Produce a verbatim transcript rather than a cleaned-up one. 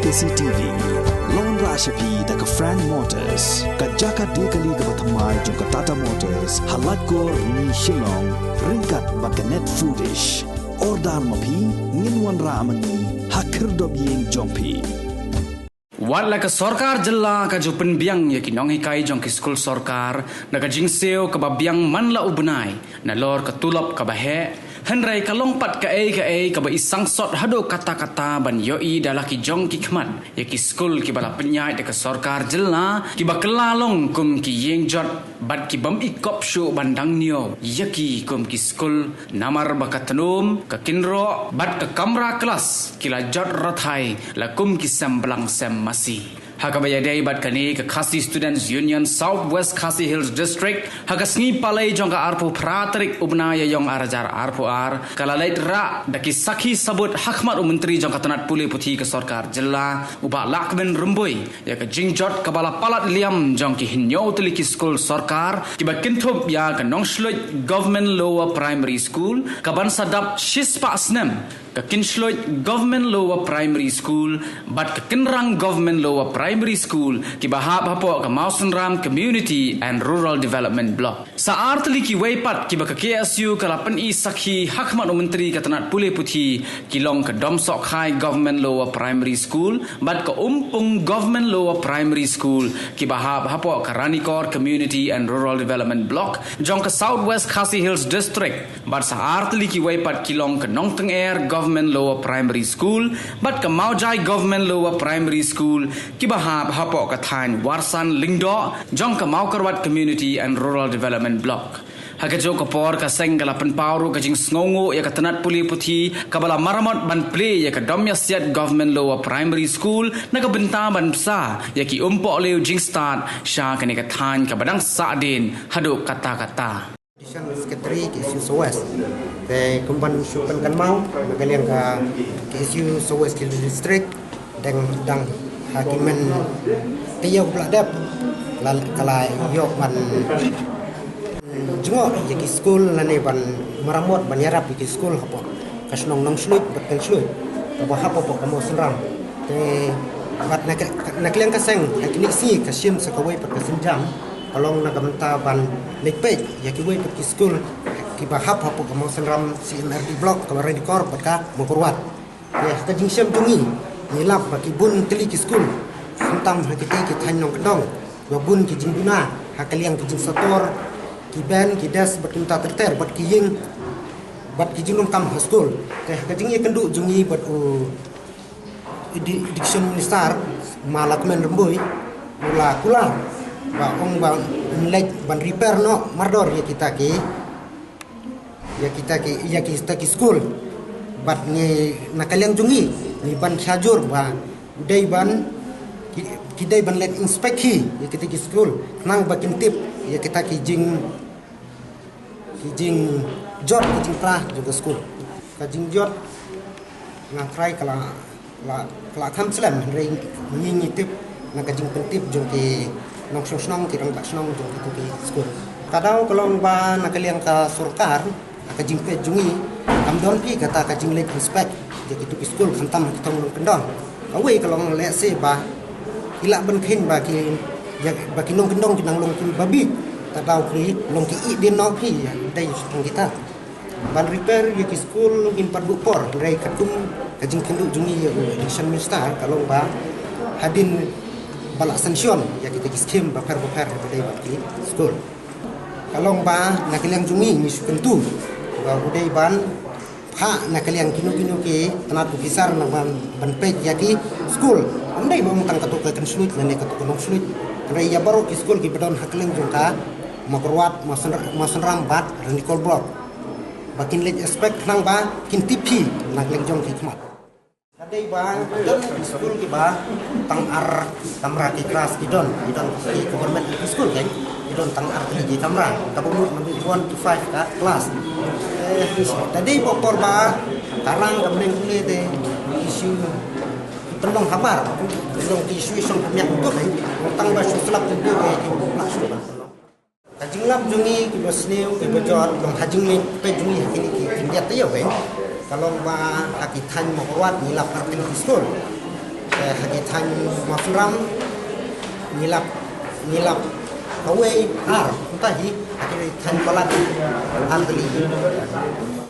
C T V. Long ra sha phi da ka Frank Motors, ka jaka de kali kaba thymmai jong ka Tata Motors, ha Laitkor, Rni, Shillong, ryngkat bad ka Net Foodish. Order ma phi, ngin wanrah ma ngi ha khyrdop ïing jong phi. Wat la ka sorkar jylla ka ju pynbiang ïa ki nonghikai jong ki skul sorkar da ka jingsiew kaba biang man la u bnai, nalor ka tulop kaba heh, hynrei ka long pat kaei kaei kaba i sangsot haduh katta katta ban ïohi da la ki jong ki khmat ïa ki skul kiba la pynïaid da ka sorkar jylla, kiba kylla long kum ki ïing jot bad ki bym i kop shuh ban dang ñiew ïa ki kum ki skul, namar ba ka tnum, ka kynroh bad ka kamra klas ki la jot rathai la kum ki sem blang sem masi. Ha kaba ïadei bad kane, ka Khasi Students Union South West Khasi Hills District, ha ka sngi Palei jong ka arphew phra tarik u bnai Ïaïong ar hajar arphew ar, ka la leit rah da ki sakhi sabut ha khmat u Myntri jong ka tnat pule puthi ka sorkar jylla, u Bah Lahkmen Rymbui, ïa ka jingjot kaba la palat liam jong ki hynñiew tylli ki skul sorkar kiba kynthup ïa ka Nongshluit Government Lower Primary School, ka ban sa dap shispah snem, ka Kynshluit Government Lower Primary School bad ka Kynrang Government Lower Primary School, kiba hap hapoh ka Mawsynram Community and Rural Development Block. Sa ar tylli kiwei pat kiba ka K S U ka la pyni sakhi ha khmat u Myntri ka tnat pule puthi, ki long ka Domsohkhai Government Lower Primary School bad ka Umpung Government Lower Primary School, kiba hap hapoh ka Ranikor Community and Rural Development Block jong ka South West Khasi Hills District. Bad sa ar tylli kiwei pat ki long ka Nongtynger Government Lower Primary School bad ka Mawjai Government Lower Primary School, kiba hap hapoh ka thaiñ Warsan Lyngdoh jong ka Mawkyrwat Community and Rural Development Block. Ha kajuh ka por, ka seng ka la pynpaw ruh ka jingsngewnguh ïa ka tnat pule puthi kaba la maramot ban plie ïa ka Domïasiat Government Lower Primary School na ka bynta ban bsa ïa ki umpohliew jingstad sha kane ka thaiñ kaba dang sahdien haduh katta katta. Additional Secretary K S U South West. Te kumban shu pynkynmaw na ka liang ka K S U South West Khasi Hills District, dang, dang ha ki mynta ïa u Bah Dep la, ka la ïoh ban jngoh ïa ki skul lane ban maramot ban ïarap ïa ki skul hapoh ka shnong Nongshluit bad Kynshluit kaba hap hapoh ka Mawsynram. Te bad na ka, na ka liang ka seng, ha kine ki sngi ka shim sa kawei pat ka sienjam, ka long na ka bynta ban leit peit ïa kiwei pat ki skul kiba hap hapoh ka Mawsynram C M R D Block, kaba Ranikor bad ka Mawkyrwat. Ïa ka jingshem jong ngi, ngi lap ba ki bun tylli ki skul, khamtam ha kitei ki thaiñ nongkyndong, ba bun ki jingduna ha ka liang ki jingsator, ki bench, ki desk bad ki bynta ter ter bad ki ïing bad ki jingdonkam ha skul. Te ha ka jingïakynduh jong ngi bad u Edu-, Education Minister, Ma Lahkmen Rymbui, u la kular ba ong ba un leit ban repair noh mardor ïa kita ki, ïa kita ki, ïa kita ki skul. Bad ngi na ka liang jong ngi, ngi ban shajur ba u dei ban, ki, ki dei ban leit inspect hi ïa kita ki skul, khnang ba kin tip ïa kita ki jing, ki jingjot, ki jingpra jong ka skul. Ka jingjot nga trai ka la, la, ka la kham slem, hynrei ngi, ngi tip na ka jingpyntip jong ki nongshong shnong, ki rangbah shnong jong kito ki skul. Ka daw ka long ba na ka liang ka sorkar, ha ka jingpeit jong ngi, kam don phi kata ka jingleit inspect ïa kito ki skul, khamtam ha ki thong nongkyndong. Kawei ka long lehse ba ki lah ban kheiñ ba ki, ïa, ba ki nongkyndong ki nang long ki babieit, ta daw ki long ki ïeh dien noh phi ïa dei sha kita. Ban repair ïa ki skul ngim pat buh por, hynrei katkum ka jingkynduh jong ngi ïa u Education Minister, ka long ba hadien ba la sanction ïa kita ki skim bapher bapher ba dei bad ki skul, ka long ba na ka liang jong ngi ngi shu kyntu ba u dei ban phah na ka liang kino kino ki tnat officer na ban, ban peit ïa ki skul. Ym dei ba ong tang kato ka Kynshluit lane kato ka Nongshluit, hynrei ïa baroh ki skul kiba don ha kylleng jong ka Mawkyrwat, Mawsynr-, Mawsynram bad Ranikor Block, ba kin leit inspect khnang ba kin tip hi na ka liang jong ki khmat. Ka dei ba don ki skul kiba tang ar kamra ki klas ki don, ki don ki government L P school kan, ki don tang ar tylli ki kamra, kaba mut mynta one to five ka klas. Eh, ka dei ba por ba ka rang ka bneng pule te issue pynlong habar, pynlong ki issue shong pynmiat tu kan, tang ba shu slap tu ke ki pla shu ba. Ka jinglap jong ngi kiba sniew kiba jot, long ha jingleh peit jong ngi ha kine ki khyndiat taïew, eh. Ka long ba ha ki thaiñ Mawkyrwat ngi lap ar tylli ki skul. Ha ki thaiñ Mawphanram ngi lap, ngi lap kawei ar, kumta hi ha ki thaiñ palat ar tylli.